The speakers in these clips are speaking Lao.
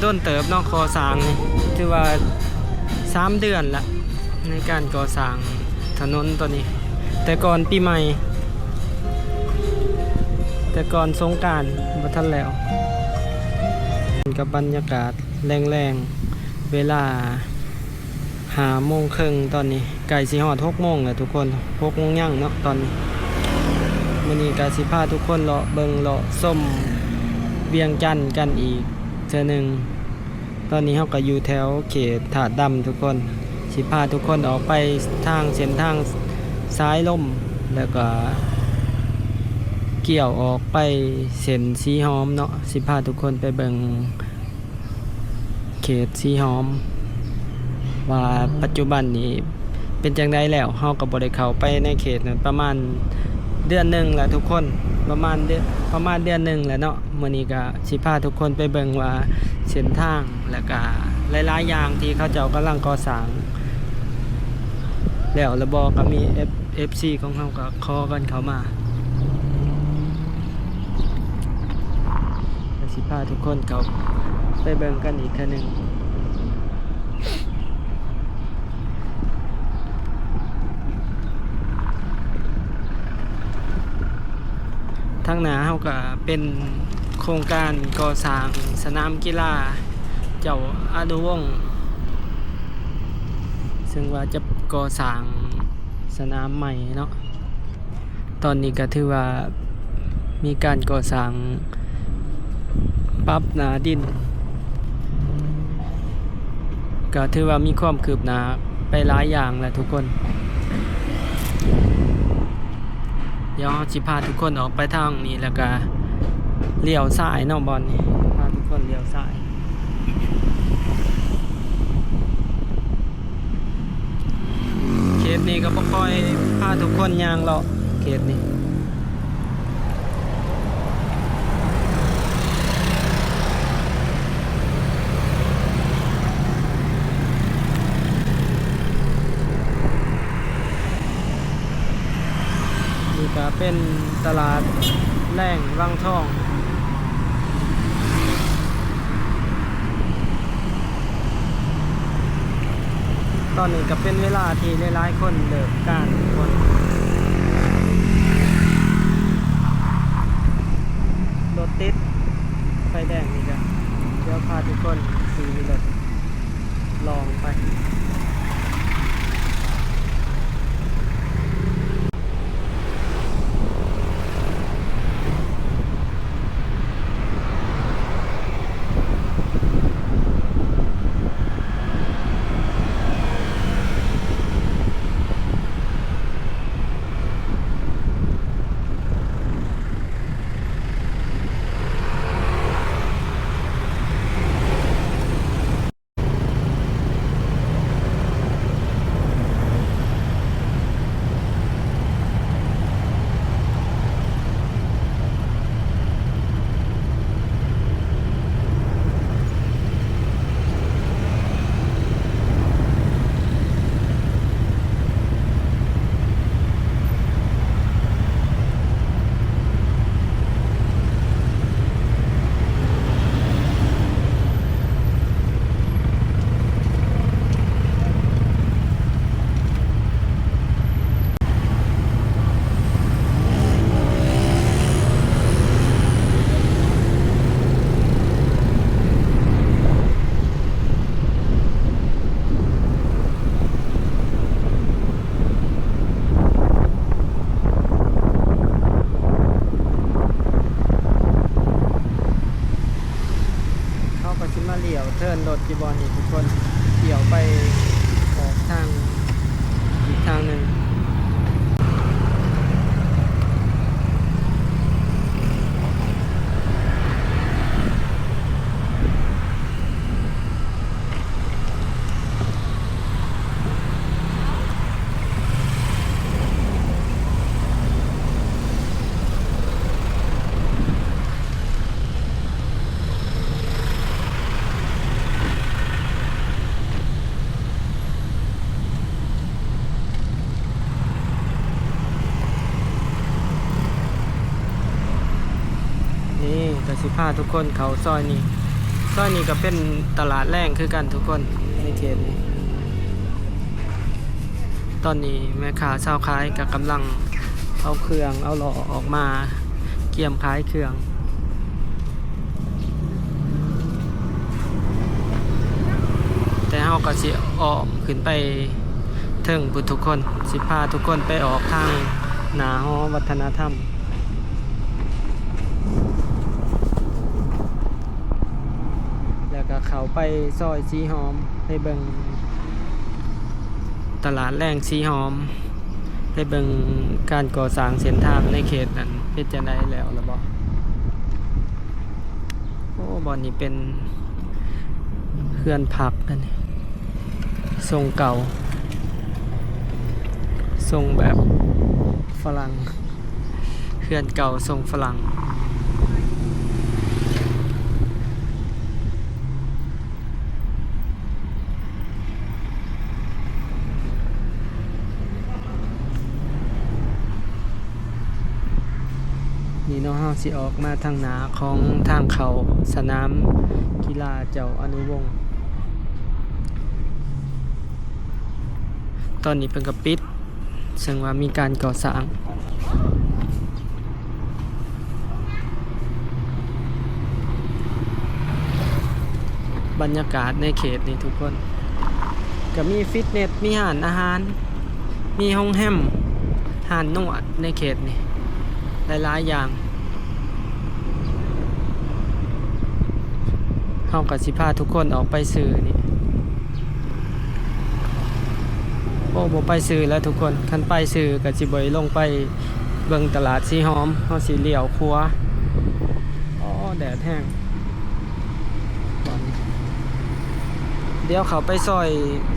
ດົນເຕີບເນາະ ກໍ່ສ້າງນີ້ ຖືວ່າສາມເດືອນລະ ໃນການກໍ່ສ້າງຖະໜົນຕົວນີ້ ແຕ່ກ່ອນປີໃໝ່ ແຕ່ກ່ອນສົງການບໍ່ທັນແລ້ວ. ກັບບັນຍາກາດແລງໆ ເວລາ ຫ້າໂມງເຄິ່ງ ຕອນນີ້ໃກ້ຊິຮອດຫົກໂມງແລ້ວທຸກຄົນ ຫົກໂມງຍັງເນາະຕອນນີ້. ມື້ນີ້ກະຊິພາທຸກຄົນເລາະເບິ່ງເລາະຊົມວຽງຈັນກັນອີກເທື່ອໜຶ່ງ. ຕອນນີ້ເຮົາກະຢູ່ແຖວເຂດທາດດຳທຸກຄົນ ຊິພາທຸກຄົນອອກໄປທາງເສັ້ນທາງສາຍລົມ ແລ້ວກະກ່ຽວອອກໄປເສັ້ນສີຫອມເນາະ ຊິພາທຸກຄົນໄປເບິ່ງ ເຂດສີຫອມ ວ່າປັດຈຸບັນນີ້ເປັນຈັ່ງໃດແລ້ວ. ເຮົາກໍບໍ່ໄດ້ເຂົ້າໄປໃນເຂດນັ້ນປະມານເດືອນໜຶ່ງແລ້ວທຸກຄົນ ປະມານເດືອນ ປະມານເດືອນໜຶ່ງແລ້ວເນາະ. ມື້ນີ້ກໍຊິພາທຸກຄົນໄປເບິ່ງວ່າເສັ້ນທາງ ແລ້ວກໍຫຼາຍໆຢ່າງທີ່ເຂົາເຈົ້າກຳລັງກໍ່ສ້າງແລ້ວລະບໍ່ ກໍມີເອັຟ ເອັຟຊີຂອງເຮົາກໍຂໍກັນເຂົ້າມາ ແລ້ວຊິພາທຸກຄົນເຂົ້າໄປເບິ່ງກັນອີກເທື່ອໜຶ່ງ. ທາງໜ້າເຮົາກໍເປັນໂຄງການກໍ່ສ້າງສະໜາມກິລາເຈົ້າອະນຸວົງ ເຊິ່ງວ່າຈະກໍ່ສ້າງສະໜາມໃໝ່ເນາະ. ຕອນນີ້ກໍຖືວ່າມີການກໍ່ສ້າງປັບໜ້າດິນ ກໍຖືວ່າມີຄວາມຄືບໜ້າໄປຫຼາຍຢ່າງແລ້ວທຸກຄົນ. ດຽວເຮົາຊິພາທຸກຄົນອອກໄປທາງນີ້ ແລ້ວກະລ້ຽວຊ້າຍເນາະ ບ່ອນນີ້ ພາທຸກຄົນລ້ຽວຊ້າຍ. ເຂດນີ້ກໍບໍ່ຄ່ອຍພາທຸກຄົນຍ່າງເລາະເຂດນີ້. ນີ້ກະເປັນຕະຫຼາດແລງວັງທອງ. ຕອນນີ້ກະເປັນເວລາທີ່ຫຼາຍໆຄົນເລີກການ ລົດຕິດໄຟແດງນີ້ກະ ດຽວພາທຸກຄົນຂີ່ລົດລອງໄປ. ເຮົາກໍຊິມາລ້ຽວເທີນລົດຢູ່ບ່ອນນີ້ທຸກຄົນ ລ້ຽວໄປອອກທາງອີກທາງໜຶ່ງ. ນີ້ກໍຊິພາທຸກຄົນເຂົ້າຊອຍນີ້ ຊອຍນີ້ກໍເປັນຕະຫຼາດແລງຄືກັນທຸກຄົນ ໃນເຂດນີ້. ຕອນນີ້ແມ່ຄ້າຊາວຂາຍກໍກຳລັງເອົາເຄື່ອງເອົາລໍ້ອອກມາກຽມຂາຍເຄື່ອງ. ແຕ່ເຮົາກໍຊິອ້ອມຂຶ້ນໄປເທິງພຸ້ນທຸກຄົນ, ຊິພາທຸກຄົນໄປອອກທາງໜ້າຫໍວັດທະນະທຳ ແລ້ວກໍເຂົ້າໄປຊອຍສີຫອມ ໄປເບິ່ງຕະຫຼາດແລງສີຫອມ. ໄປເບິ່ງການກໍ່ສ້າງເສັ້ນທາງໃນເຂດນັ້ນເປັນຈັ່ງໃດ ແລ້ວລະບໍ? ໂອ້ ບ່ອນນີ້ເປັນເຮືອນພັກອັນນີ້ ຊົງເກົ່າ ຊົງແບບຝຣັ່ງ. ເຮືອນເກົ່າຊົງຝຣັ່ງ. ນີ້ເນາະ ເຮົາຊິອອກມາທາງໜ້າຂອງທາງເຂົ້າສະໜາມກິລາເຈົ້າອະນຸວົງ. ຕອນນີ້ເພິ່ນກໍປິດ ເຊິ່ງວ່າມີການກໍ່ສ້າງ. ບັນຍາກາດໃນເຂດນີ້ທຸກຄົນ ກໍມີຟິດເນັດ ມີຮ້ານອາຫານ ມີໂຮງແຮມ ຮ້ານນວດໃນເຂດນີ້ຫຼາຍໆຢ່າງ. ເຮົາກໍຊິພາທຸກຄົນອອກໄປຊື່ນີ້. ໂອ້ ບໍ່ໄປຊື່ແລ້ວທຸກຄົນ, ຄັນໄປຊື່ກໍຊິບໍ່ໄດ້ລົງໄປເບິ່ງຕະຫຼາດສີຫອມ, ເຮົາຊິລ້ຽວຂວາ. ອໍ ແດດແຮງ. ດຽວເຂົ້າໄປຊອຍ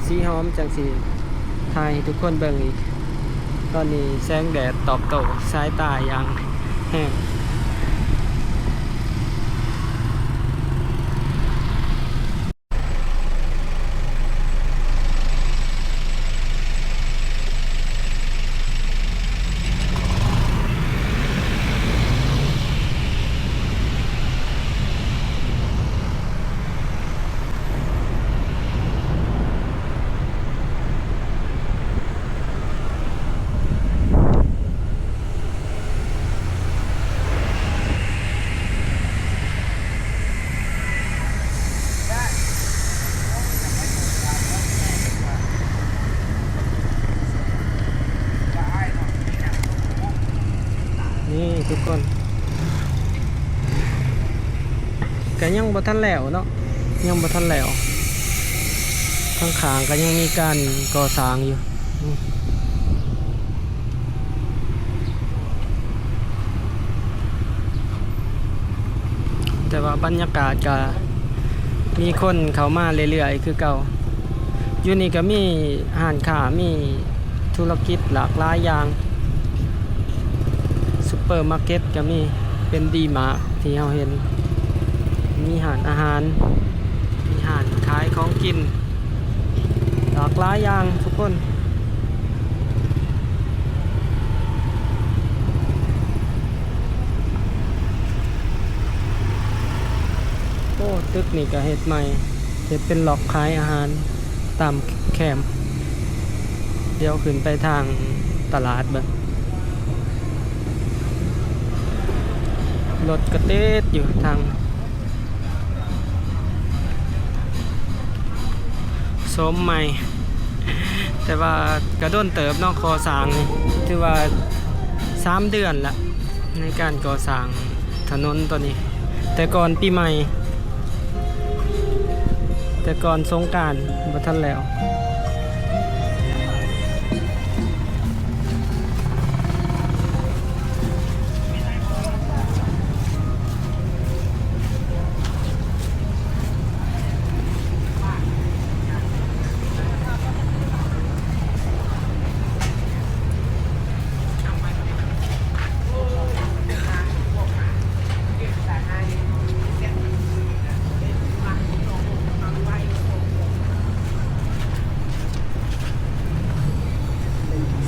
ສີຫອມ ຈັ່ງຊິຖ່າຍໃຫ້ທຸກຄົນເບິ່ງອີກ. ຕອນນີ້ແສງແດດຕອບໂຕ້ສາຍຕາຢ່າງແຮງ. ນີ້ທຸກຄົນ ກະຍັງບໍ່ທັນແລ້ວເນາະ, ຍັງບໍ່ທັນແລ້ວ, ທາງຂ້າງກະຍັງມີການກໍ່ສ້າງຢູ່. ແຕ່ວ່າບັນຍາກາດກະມີຄົນເຂົ້າມາເລື້ອຍໆຄືເກົ່າ. ຢູ່ນີ້ກະມີຮ້ານຄ້າ ມີທຸລະກິດຫຼາກຫຼາຍຢ່າງ, ຊຸບເປີມາເກັດກະມີ ເປັນດີມາດທີ່ເຮົາເຫັນ, ມີຮ້ານອາຫານ ມີຮ້ານຂາຍຂອງກິນ ຫຼາກຫຼາຍຢ່າງທຸກຄົນ. ໂອ້ ຕຶກນີ້ກະເຮັດໃໝ່, ເຮັດເປັນລັອກຂາຍອາຫານຕາມແຄມ. ດຽວຂຶ້ນໄປທາງຕະຫຼາດເບິ່ງ, ລົດກະຕິດຢູ່ທາງ ໂສມໃໝ່ ແຕ່ວ່າກະດົນເຕີບເນາະ ກໍ່ສ້າງນີ້ ຖືວ່າສາມເດືອນລະ ໃນການກໍ່ສ້າງຖະໜົນໂຕນີ້. ແຕ່ກ່ອນປີໃໝ່ ແຕ່ກ່ອນສົງການ ບໍ່ທັນແລ້ວ.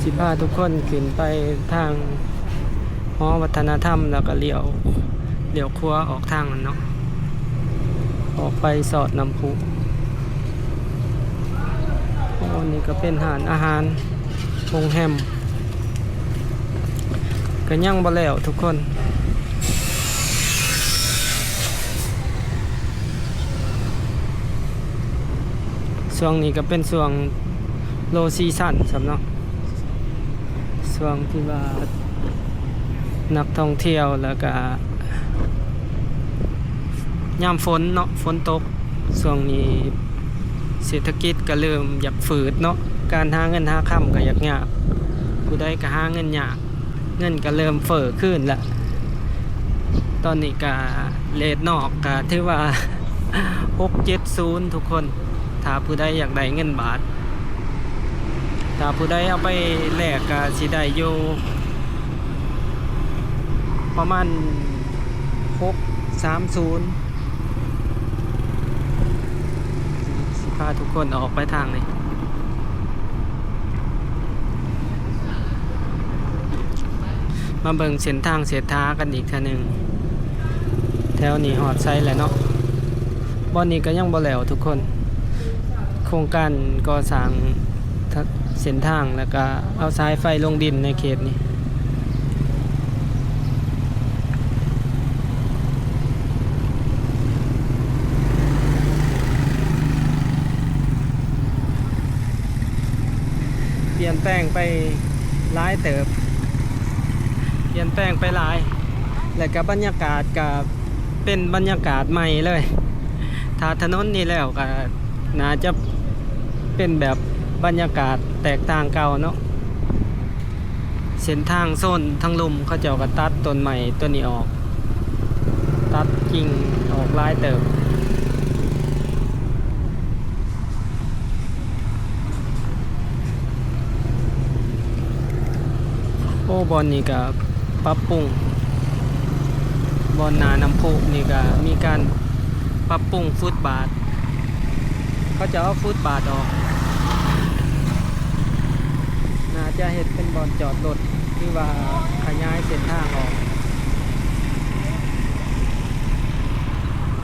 ຊິພາທຸກຄົນຂຶ້ນໄປທາງຫໍວັດທະນະທຳ ແລ້ວກໍລ້ຽວ ລ້ຽວຂວາອອກທາງນັ້ນເນາະ. ອອກໄປສອດນ້ຳພຸ. ໂອ້ ນີ້ກໍເປັນຮ້ານອາຫານ ໂຮງແຮມ ກໍຍັງບໍ່ແລ້ວທຸກຄົນ. ຊ່ວງນີ້ກໍເປັນຊ່ວງ low season ຊ້ຳເນາະ ຊ່ວງທີ່ວ່ານັກທ່ອງທ່ຽວ ແລ້ວກະຍາມຝົນເນາະ ຝົນຕົກ ຊ່ວງນີ້ເສດຖະກິດກໍເລີ່ມຢາກຝືດເນາະ ການຫາເງິນຫາຄຳກໍຢາກຍາກ ຜູ້ໃດກໍຫາເງິນຍາກ ເງິນກໍເລີ່ມເຟີ້ຄືນລະ. ຕອນນີ້ກະເຣດນອກກະຖືວ່າ ຫົກເຈັດສູນ ທຸກຄົນ ຖ້າຜູ້ໃດຢາກໄດ້ເງິນບາດ ຖ້າຜູ້ໃດເອົາໄປແລກກະຊິໄດ້ຢູ່ປະມານ ຫົກສາມສູນ. ຊິພາທຸກຄົນອອກໄປທາງນີ້ ມາເບິ່ງເສັ້ນທາງເສດຖາກັນອີກເທື່ອໜຶ່ງ. ແຖວນີ້ຮອດໃສແລ້ວເນາະ? ບ່ອນນີ້ກໍຍັງບໍ່ແລ້ວທຸກຄົນ ໂຄງການກໍ່ສ້າງ ເສັ້ນທາງ ແລ້ວກະເອົາສາຍໄຟລົງດິນໃນເຂດນີ້. ປ່ຽນແປງໄປຫຼາຍເຕີບ ປ່ຽນແປງໄປຫຼາຍ ແລ້ວກະບັນຍາກາດກະເປັນບັນຍາກາດໃໝ່ເລີຍ. ຖ້າຖະໜົນນີ້ແລ້ວກະໜ້າຈະເປັນແບບບັນຍາກາດແຕກຕ່າງເກົ່າເນາະ. ເສັ້ນທາງໂຊນທາງລຸ່ມ ເຂົາເຈົ້າກໍຕັດຕົ້ນໄມ້ຕົວນີ້ອອກ ຕັດກິ່ງອອກຫຼາຍເຕີບ. ໂອ້ ບ່ອນນີ້ກໍປັບປຸງ ບ່ອນໜ້ານ້ຳພຸນີ້ກໍມີການປັບປຸງຟຸດບາດ ເຂົາຈະເອົາຟຸດບາດອອກ ໜ້າຈະເຮັດເປັນບ່ອນຈອດລົດ ຫຼືວ່າຂະຫຍາຍເສັ້ນທາງອອກ.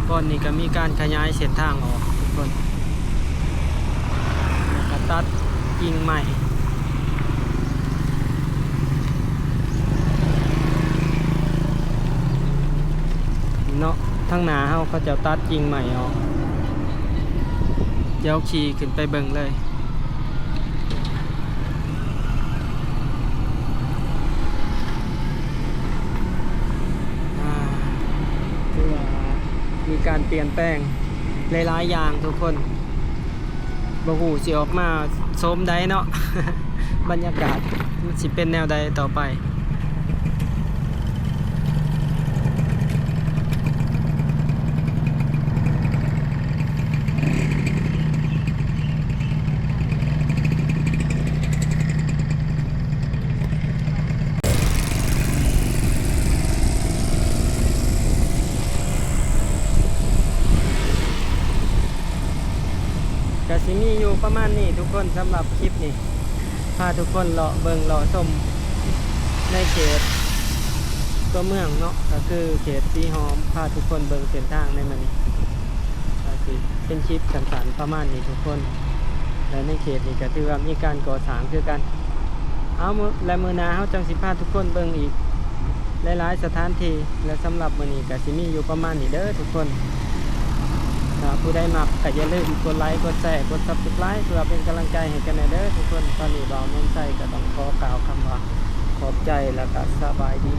ບ່ອນນີ້ກໍມີການຂະຫຍາຍເສັ້ນທາງອອກທຸກຄົນ ແລ້ວກໍຕັດກິ່ງໄມ້ເນາະ. ທາງໜ້າເຮົາເຂົາເຈົ້າຕັດກິ່ງໄມ້ອອກ ດຽວຂີ່ຂຶ້ນໄປເບິ່ງເລີຍ. ອ່າ ຖືວ່າມີການປ່ຽນແປງຫຼາຍໆຢ່າງທຸກຄົນ ບໍ່ຮູ້ຊິອອກມາໂສມໃດເນາະ ບັນຍາກາດມັນຊິເປັນແນວໃດຕໍ່ໄປ. ກະຊິມີຢູ່ປະມານນີ້ທຸກຄົນ ສຳລັບຄລິບນີ້ ພາທຸກຄົນເລາະເບິ່ງເລາະຊົມໃນເຂດຕົວເມືອງເນາະ ກໍຄືເຂດສີຫອມ ພາທຸກຄົນເບິ່ງເສັ້ນທາງໃນມື້ນີ້ ກໍຊິເປັນຄລິບສັ້ນໆປະມານນີ້ທຸກຄົນ ແລະ ໃນເຂດນີ້ກໍຖືວ່າມີການກໍ່ສ້າງຄືກັນ. ເອົາ ມື້ ແລະ ມື້ໜ້າເຮົາຈັ່ງຊິພາທຸກຄົນເບິ່ງອີກ ຫຼາຍໆສະຖານທີ່ ແລະ ສຳລັບມື້ນີ້ກໍຊິມີຢູ່ປະມານນີ້ເດີທຸກຄົນ. ຖ້າຜູ້ໃດມັກກໍຢ່າລືມກົດໄລ ກົດແຊ ກົດ Subscribe ເພື່ອເປັນກຳລັງໃຈໃຫ້ກັນແດ່ເດີທຸກຄົນ. ຕອນນີ້ບ່າວນວນໄຊກໍຕ້ອງຂໍກ່າວຄຳວ່າຂອບໃຈ ແລ້ວກໍສະບາຍດີ.